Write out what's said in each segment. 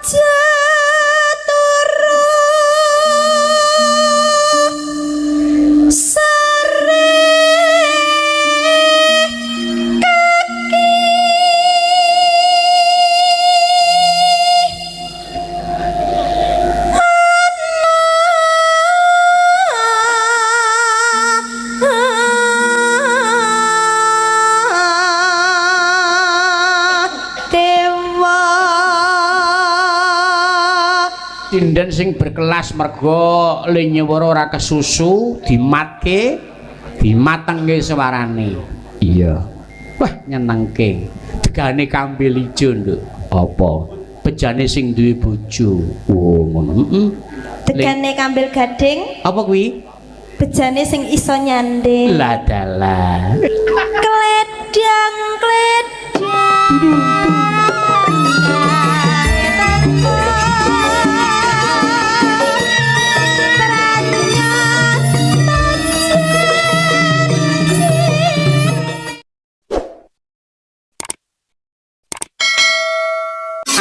Aja turu sare kaki. Dewa. Sinden sing berkelas mergo le nyuwara ora kesusu dimatke, dimatengke suarane. Iya. Wah, nyenengke. Degane kambil ijo, Nduk. Apa? Bejane sing duwe bojo. Oh, ngono. Heeh. Degane kambil gading. Apa kuwi? Bejane sing iso nyanding. Lah dalah. Kledang kledang.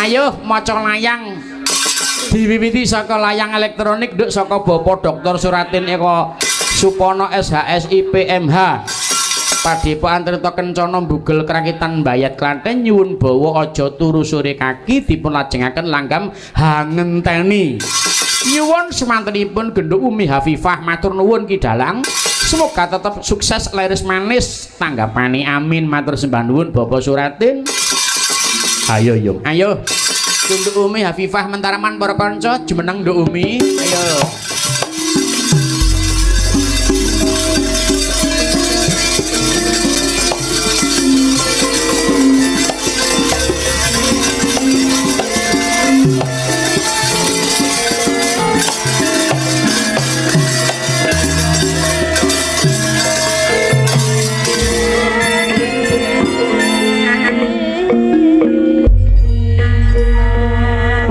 Ayo maca layang. Diwiwiti saka layang elektronik, Nduk, saka Bapak Dr. Suratin Eko Supono SHSI PMH. Padepokan Tirta Kencana Bugel Krakitan Bayat Klaten nyuwun bawa aja turu sore kaki dipun lajengaken langgam hangenteni. Nyuwun semantenipun Genduk Umi Hafifah matur nuwun Ki Dalang. Semoga tetap sukses laris manis tanggapane, amin. Matur sembah nuwun Bapak Suratin. Ayo yo, ayo. Nduk Umi Hafifah mentaraman para kanca jumeneng Nduk Umi. Ayo.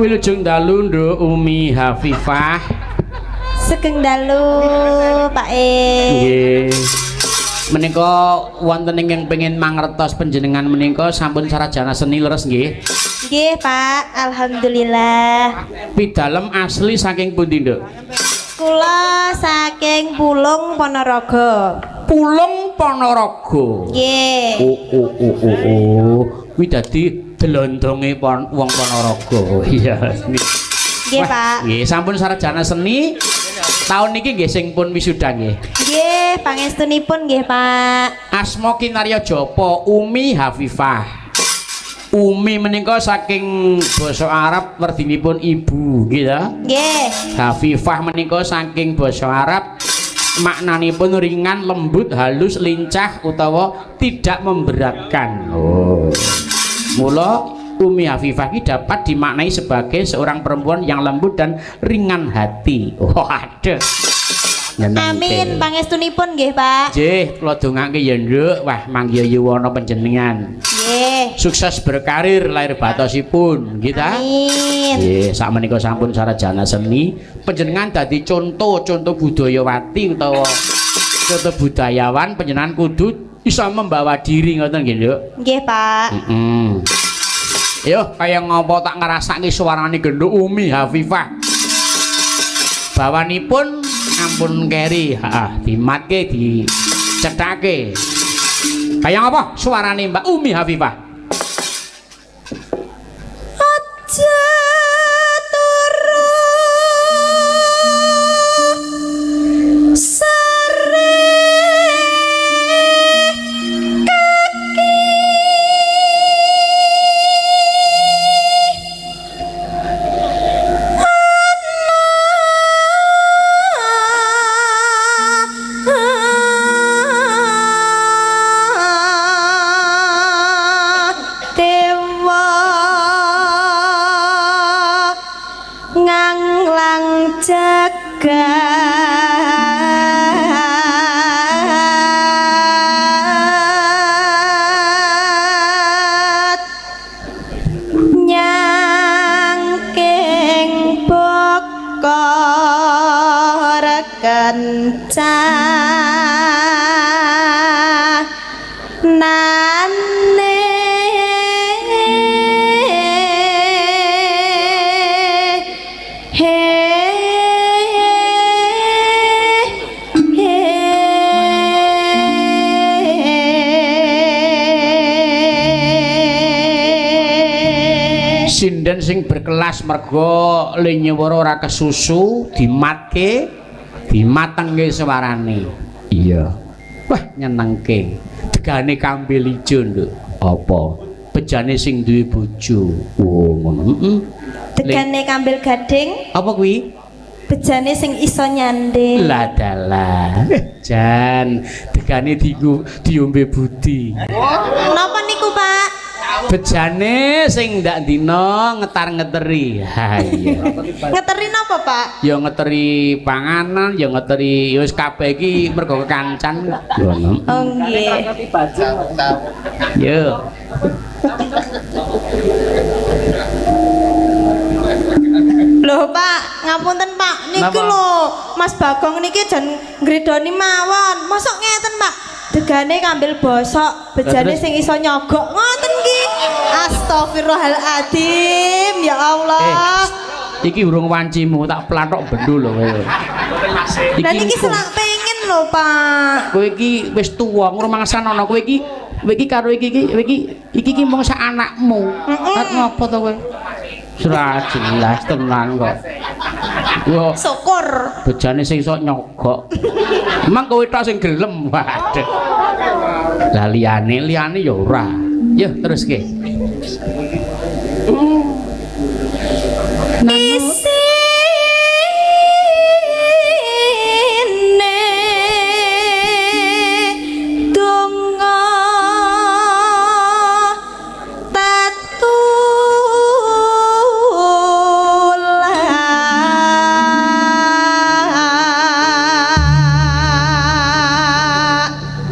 Wilujeng dalu Nduk Umi Hafifah. Sugeng dalu Pak E. Nggih. Menika wonten ingkang pengin mangertos panjenengan menika sampun sarjana seni leres nggih? Nggih Pak, alhamdulillah. Pidalem asli saking pundi Nduk? Kula saking Pulung Ponorogo. Pulung Ponorogo. Nggih. Oh oh oh oh oh. Kuwi dadi delondonge wong Ponorogo. Iya. Nggih, Pak. Nggih, sampun sarjana seni. Taun niki nggih sing pun wisuda nggih. Nggih, pangestunipun nggih, Pak. Asma kinarya japa Umi Hafifah. Umi menika saking basa Arab werdinipun ibu, nggih ta? Nggih. Hafifah menika saking basa Arab maknanipun ringan, lembut, halus, lincah utawa tidak memberatkan. Oh. Mula Umi Hafifah ini dapat dimaknai sebagai seorang perempuan yang lembut dan ringan hati. Oh, aduh. Amin, pangestunipun nggih, Pak. Nggih, kula dongake ya, Nduk. Wah, manggiya yuwana panjenengan. Nggih. Sukses berkarir lahir batosipun, nggih ta? Amin. Nggih, sakmenika sampun sarjana seni, panjenengan dadi contoh-contoh budayawati utawa contoh budayawan, panjenengan kudu iso membawa diri ngoten nggih, Nduk. Nggih, Pak. Heeh. Yo, kaya ngopo tak ngrasake suarane Genduk Umi Hafifah. Bawanipun ampun keri, heeh, dimatke, dicethake. Kaya ngopo suarane Mbak Umi Hafifah? Aja turu sare kaki. Dewa nganglang jagat nyangking bokor kencanane. Sinden sing berkelas mergo le nyuwara ora kesusu, dimatke, dimatengke suarane. Iya. Wah, nyenengke. Degane kambil ijo, Nduk. Apa? Bejane sing duwe bojo. Oh, ngono. Heeh. Degane kambil gading. Apa kuwi? Bejane sing iso nyanding. Lah dalah. Jan, degane dienggo diombe budi. Napa niku, Pak? Bejane sing ndak dina ngetar-ngeteri. Ha iya. Ngeteri napa, Pak? Ya ngeteri panganan, ya ngeteri ya wis kabeh iki mergo kekancan. Ngono. Oh nggih. Yo. Lho Pak, ngapunten Pak, niki lho Mas Bagong niki jan ngridoni mawon. Mosok ngeten Pak, degane kambil bosok, bejane sing iso nyogok ngoten nggih. Astagfirullahaladzim, ya Allah. Iki urung wancimu tak plathok bendul lho kowe. Lah niki selak pengen lho Pak. Kowe iki wis tuwa ngrumangsane ana kowe iki, kowe iki karo iki iki iki iki mung sak anakmu. Arep ngopo to kowe? Ora jelas tenan kok. Wah, syukur. Bejane sing iso nyogok. Emang kowe tok sing gelem. Waduh. Lah liyane liyane ya ora. Yo teruske. Isine donga tatula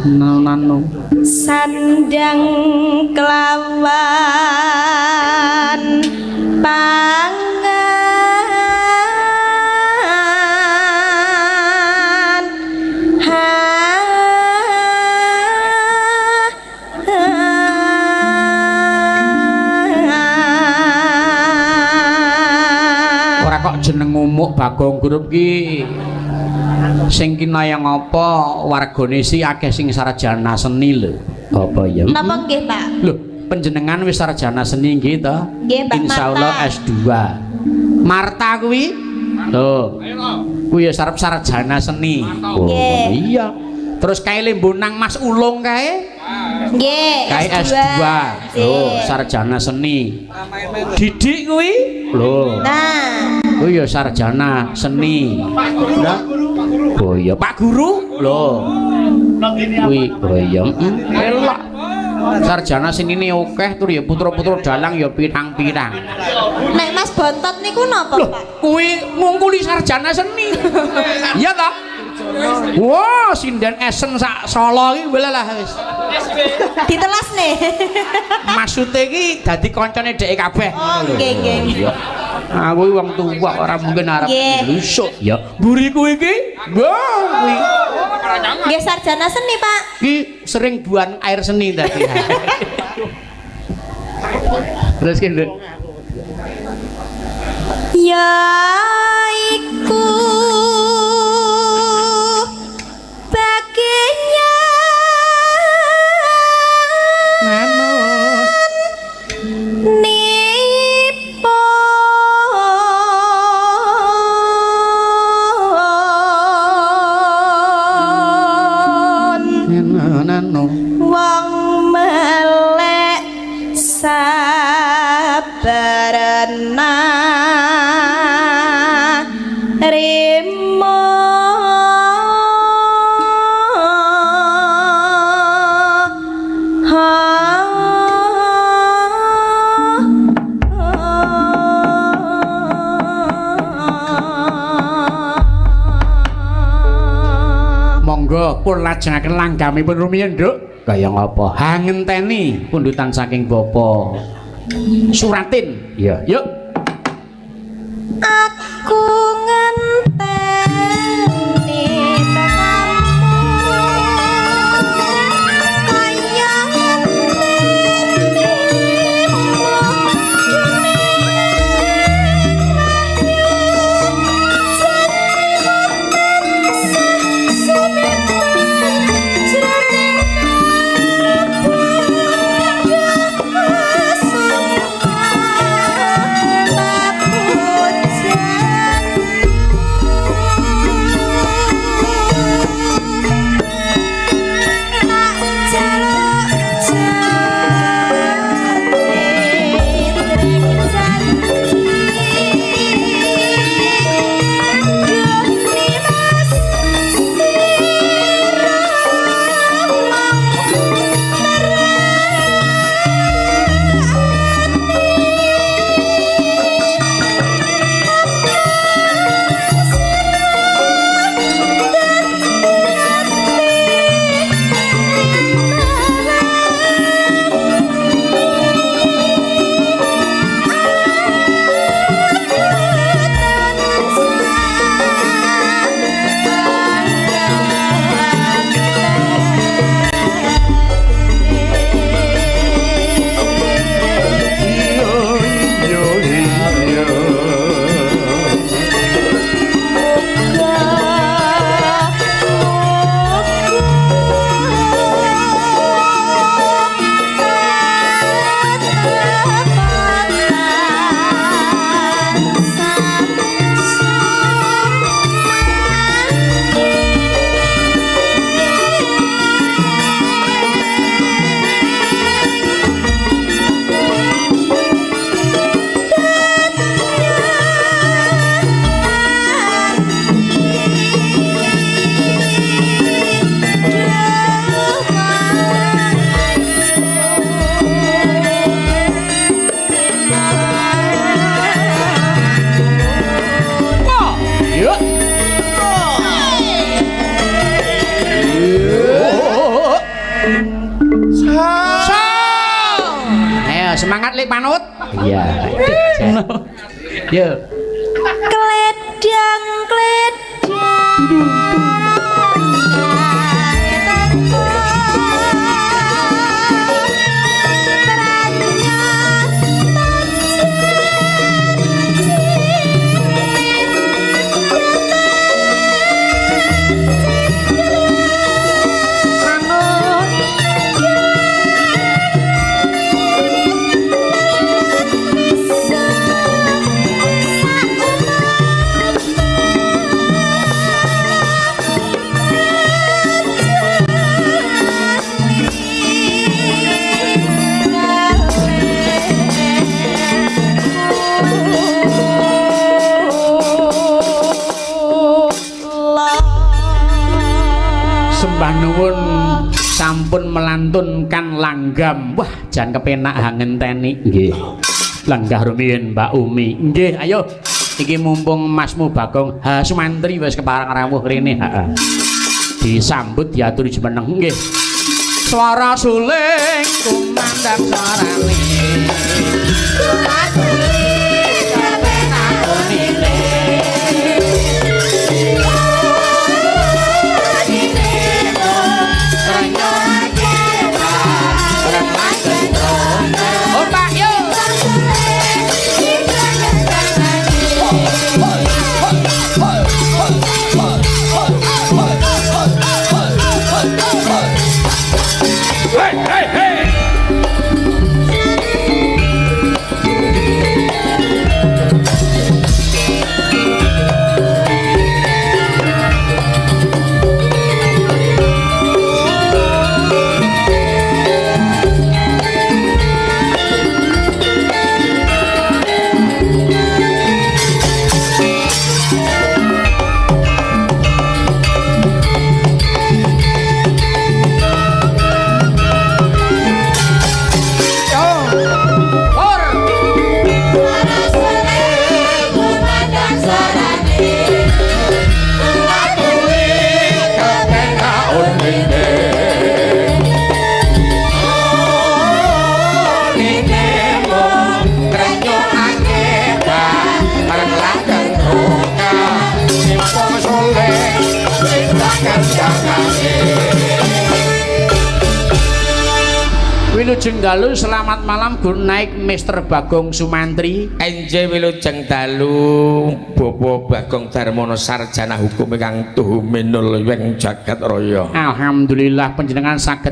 Nanu sandang kelawan pangan ha ora kok jeneng umuk Bagong Grup ki sing kinayang apa wargane si akeh sing sarjana seni lho. Apa ya? Napa nggih, Pak? Lho, panjenengan wis sarjana seni nggih to? Nggih, Mbak Insyaallah S2. Marta kuwi? Lho. Kuwi ya sarep sarjana seni. Oh, iya. Terus kae lembonang Mas Ulung kae? Nggih, kae S2. Lho, sarjana seni. Didik kuwi? Lho. Nah, kuwi ya sarjana seni. Lah. Oh iya, Pak Guru. Lho. Kuwi oh iya, elok. Sarjana senine akeh tur ya putra-putra dalang ya pirang-pirang. Nek Mas Bontot niku napa, Pak? Kuwi ngungkuli sarjana seni. Iya ta? Wah, sinden esen sak Solo iki lah wis. Ditelas nih. Maksude iki dadi kancane dheke kabeh. Oh, nggih, nggih. Aku iki wong tuwa ora mungkin arep lusuk ya. Mburiku iki, wah kuwi. Nggih sarjana seni, Pak. Iki sering buang air seni tadi. Terus ki, Nduk. Ya iku bagian nipun wong melek sabarana rimo Monggo pun lajengaken langgamipun rumiyin, Nduk. Kaya ngapa? Ha ngenteni pundutan saking Bapak Suratin. Iya, yuk. Aku ngenteni tekamu kaya ngenteni panut. Iya. Yo. Kledang kledang. Sembah nuwun sampun melantunkan langgam. Wah, jan kepenak hangenteni nggih. Lenggah rumiyin Mbak Umi. Nggih, ayo. Iki mumpung Masmu Bagong H Sumantri wis kepareng rawuh rene. Heeh. Disambut diaturi jumeneng nggih. Swara suling kumandhang swarane. Swara suling kepenak unine. Wilujeng dalu, selamat malam, good night Mr. Bagong Sumantri. Enje wilujeng dalu Bapak Bagong Darmono sarjana hukum ingkang tuhuminul weng jagat raya. Alhamdulillah panjenengan saged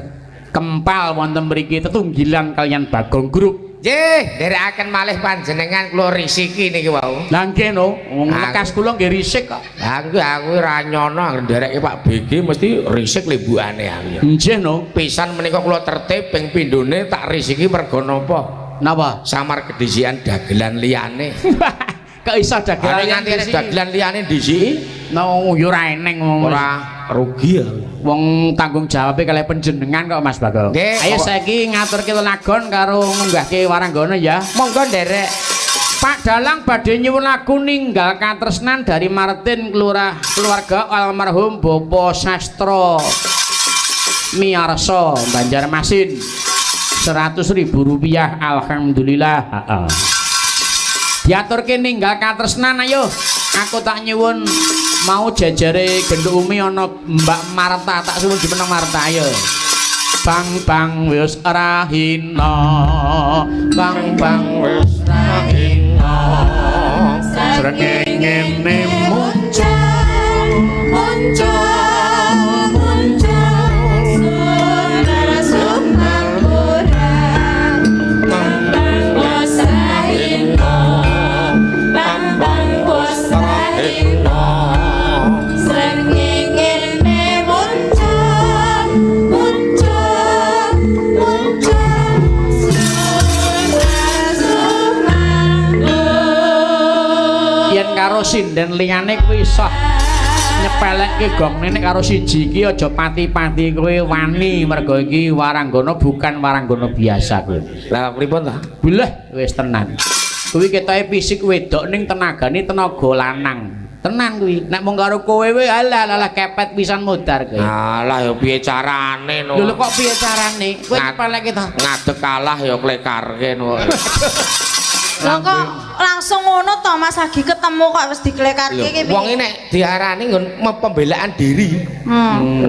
kempal wonten mriki tetunggilan kaliyan Bagong Group. Nggih, nderekaken malih panjenengan kula risiki niki wau. Lah nggih no, wong lekas kula nggih risik kok. Lah nggih aku ora nyono ndereke Pak BG mesti risik limbukane aku. Nggih no. Pisan menika kula tertib ping pindhone tak risiki merga napa? Napa? Samar kedisian dagelan liyane. Kok iso dagelan liyane? Dagelan liyane ndisiki? No, yo ora eneng wong. Ora rugi ya. Wong tanggung jawabe kalih panjenengan kok Mas Bagong. Ayo saiki ngaturke lelagon karo ngunggahke waranggana ya. Monggo nderek. Pak Dalang badhe nyuwun lagu Ninggal Katresnan dari Martin Kelurah keluarga almarhum Bapak Sastro Miarso Banjarmasin. 100.000 rupiah. Alhamdulillah. Heeh. Diaturke Ninggal Katresnan ayo. Aku tak nyuwun mau jejere Genduk Umi ana Mbak Marta, tak suwun jumeneng Marta ayo. Bang bang wis rahina, bang bang wis rahina, srengenge muncul muncul muncul sunar sumamburan. Bang bang wis rahina, bang bang wis rahina, srengenge muncul muncul muncul sunar sumamburan. Yen karo sinden liyane kuwi iso nyepelekke gong nenek karo siji iki aja pati-pati kowe wani mergo iki waranggana bukan waranggana biasa kowe. Lah pripun ta? Bileh wis tenan. Kuwi ketoke fisik wedok ning tenagane tenaga lanang. Tenan kuwi. Nek mung karo kowe wae alah alah kepet pisan modar kowe. Alah ya piye carane no. Lho kok piye carane? Kowe nyepeleke ta? Ngadeg kalah ya klekarke no. Lho kok langsung ngono to Mas, lagi ketemu kok wis diklekarke ki piye? Wong iki nek diarani nggon pembelaan diri.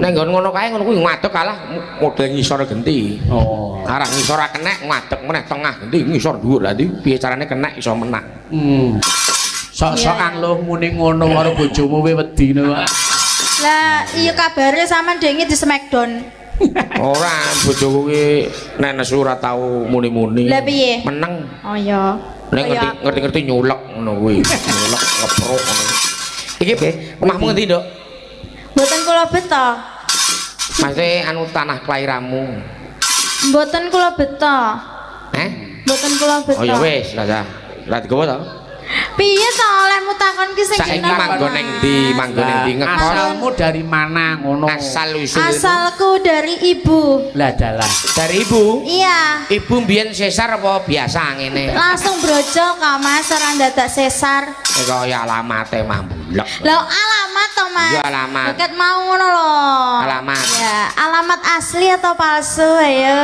Nek nggon ngono kae ngono kuwi ngadeg kalah model ngisor genti. Oh. Arah ngisor ra kenek ngadeg meneh tengah genti ngisor dhuwur. Lah piye carane kenek iso menang. Sok-sokan lho muni ngono karo bojomu kowe wedi ngono kok. Lah iya kabare sampean dengi di Smackdown. Ora, bojoku ki nek nesu ora tau muni-muni. Lah piye? Meneng. Oh iya. Nek ngerti-ngerti nyulek ngono kuwi. Nyulek ngeprok ngono. Iki omahmu ngendi, Nduk? Mboten kula beto. Maksudnya anu tanah kelahiranmu. Mboten kula beto. Heh? Mboten kula beto. Oh ya wis, lah. Lah digowo to? Piye to olehmu takon ki sing saiki manggon ning ndi? Manggon ning ndi? Ngekos. Asalmu dari mana ngono? Asal usul. Asalku dari ibu. Lah dalah. Dari ibu? Iya. Ibu mbiyen sesar apa biasa ngene? Langsung brojol ka Mas, ora ndadak sesar. Kaya alamate mah bulek. Lah alamat to Mas. Iya alamat. Deket mau ngono lho. Alamat. Ya, alamat asli atau palsu ayo.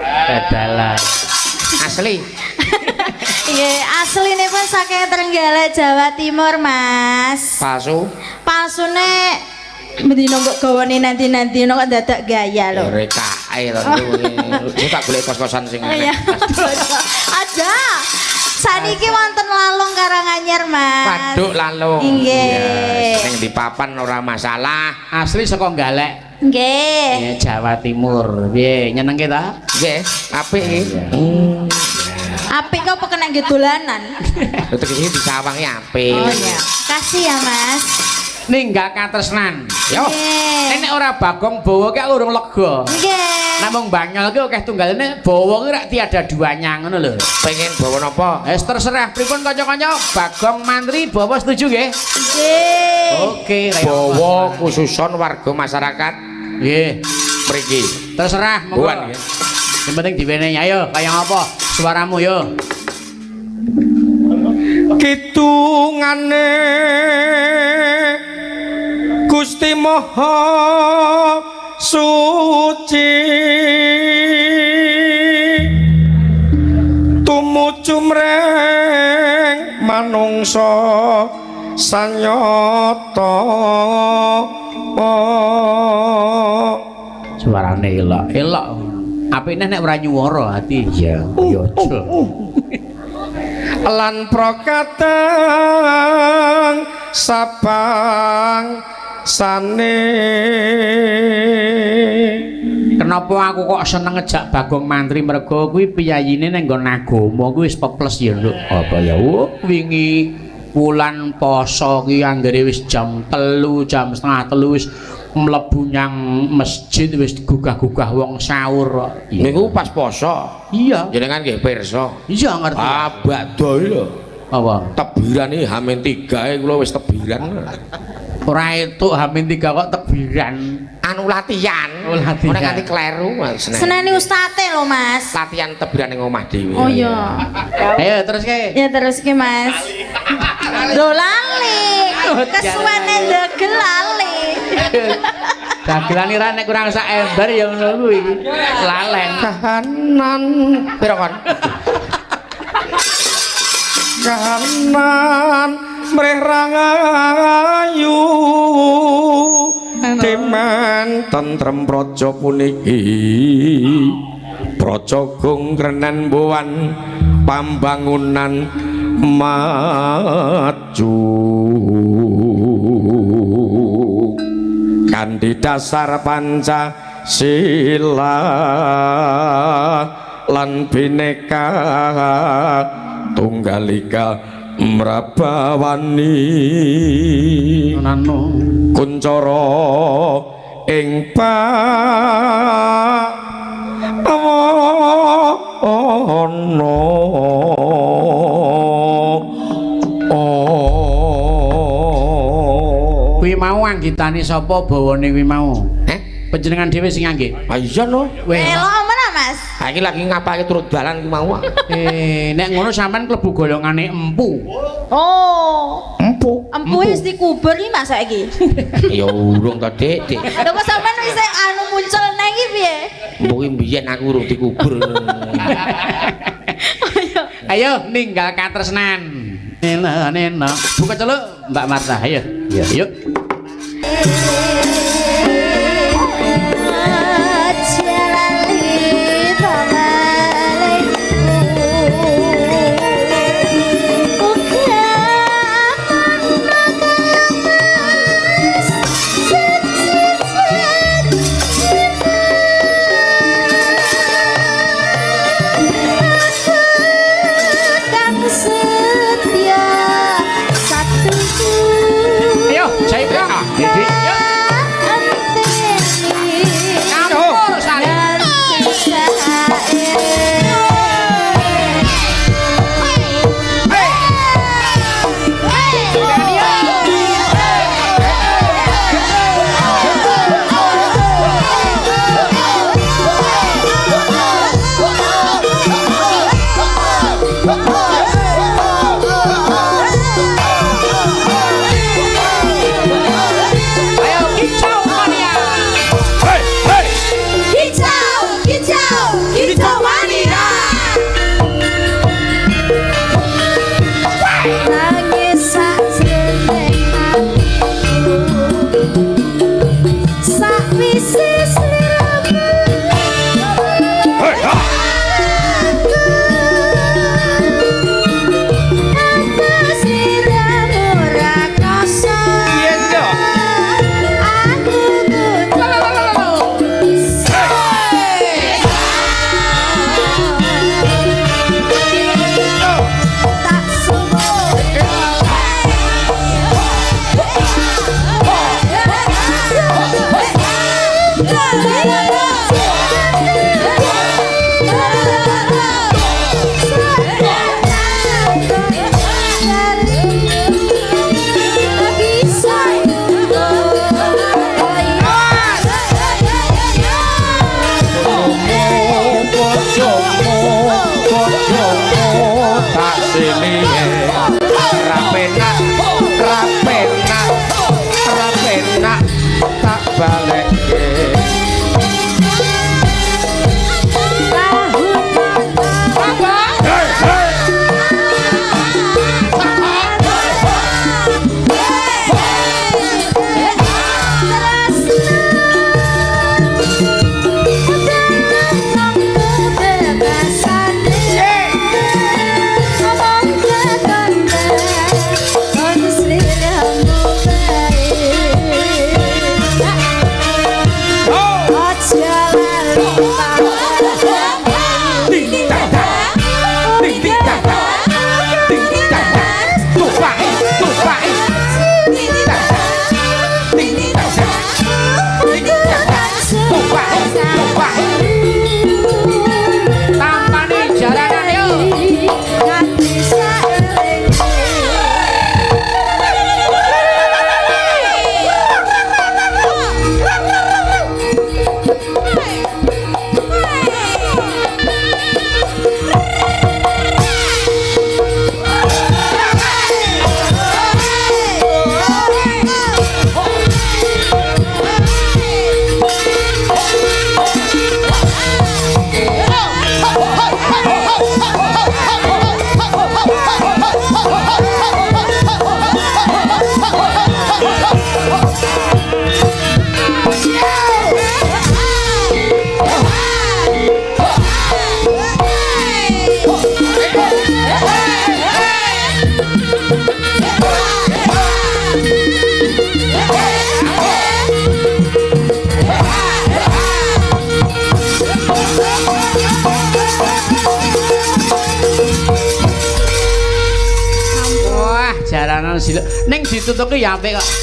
Lah dalah. Asli. Nggih, asline pun saking Trenggalek Jawa Timur, Mas. Palsu? Palsune bendina mbok gawane nanti-nanti kok dadak gaya lho. Rekae to kuwi. Sing tak golek kos-kosan sing enak. Aja. Saniki wonten Lalung Karanganyar, Mas. Waduk Lalung. Nggih. Sing di papan ora masalah. Asli saka Nggalek. Nggih. Jawa Timur. Piye nyenengke ta? Nggih, apik iki. Apik kok apa kena nggih dolanan? Lho tegese disawangi apik. Oh iya. Kasih ya, Mas. Ninggal katresnan. Yo. Nek ora Bagong bawa ki aku urung lega. Nggih. Namung Banyol ki akeh tunggalane bawa ki rak tiada duanya ngono lho. Pengen bawa napa? Wis terserah pripun kanca-kanca Bagong Mantri bawa setuju nggih? Nggih. Oke, bawa khususon warga masyarakat. Nggih. Mriki. Terserah monggo. Yang penting diwenehi ayo kaya ngapa suaramu yo. Kidungane Gusti Maha Suci tumuju mring manungsa sanyata. Suarane elok elok. Apikne nek ora nyuwara ati. Iya, ya aja. Lan prokatang sabang sane. Kenapa aku kok seneng ngejak Bagong Mantri mergo kuwi piyayine ning nggon agama kuwi wis peples ya, Nduk. Apa ya? Wingi wulan poso ki anggere wis jam 3, jam 2:30 wis mlebu nyang masjid wis gugah-gugah wong sahur. Niku pas poso. Iya. Jenengan nggih pirsa. Iya ngerti. Ah bakdo iki lho. Apa? Tebiran iki H-3 kula wis tebiran. Ora entuk H-3 kok tebiran. Anu latihan. Oh, latihan. Ora nganti kleru Mas. Seneni ustate lho Mas. Latihan tebiran ning omah dhewe. Oh iya. Ayo teruske. Ya teruske Mas. Lho lali. Kesuwene ndegel lali. Dagelan ira nek kurang sak ember ya ngono kuwi. Lalen. Kahanan pira kon? Kahanan mrih rangayu deman tentrem praja puniki. Praja gung krenen mbuwan pambangunan maju kanthi dasar Pancasila lan Bhinneka Tunggal Ika Mrabawani kuncara ing pawana. Kuwi mau anggitane sapa bawane kuwi mau? Heh? Panjenengan dhewe sing ngangge? Ah iya no. Elok men Mas. Ha iki lagi ngapake turut dalan iki mau. Nek ngono sampean klebu golongane empu. Oh. Empu. Empu wis dikubur iki Mas saiki. Ya urung to, Dik, Dik. Lha kok sampean wis anu muncul nang iki piye? Empu ki mbiyen aku urung dikubur. Ayo ninggal katresnan. Nena nena. Buka celuk Mbak Marta, ayo. Iya, yuk. Ayo, saya Campur sari. Ayo kicau mania. Hei, hei. Kicau, kicau, kicau mania. Nangis sajroning atiku. Sakwise sliramu Hei, ha. aku sliramu ra krasa. Piye to? Aku kudu tak suwun. Bojomu, bojomu tak silihe. Ra penak, ra penak, ra penak tak balekke. Hei, hei. Ting tak tak. Ting ting tak tak. Ting ting tak tak. Tupai, tupai. Ting tak tak. Ting ting tak tak. Ting ting tak tak. Tupai, tupai. Tampane jaranan yo. Wah, jaranan siluk. Ning ditutuki ya apik kok.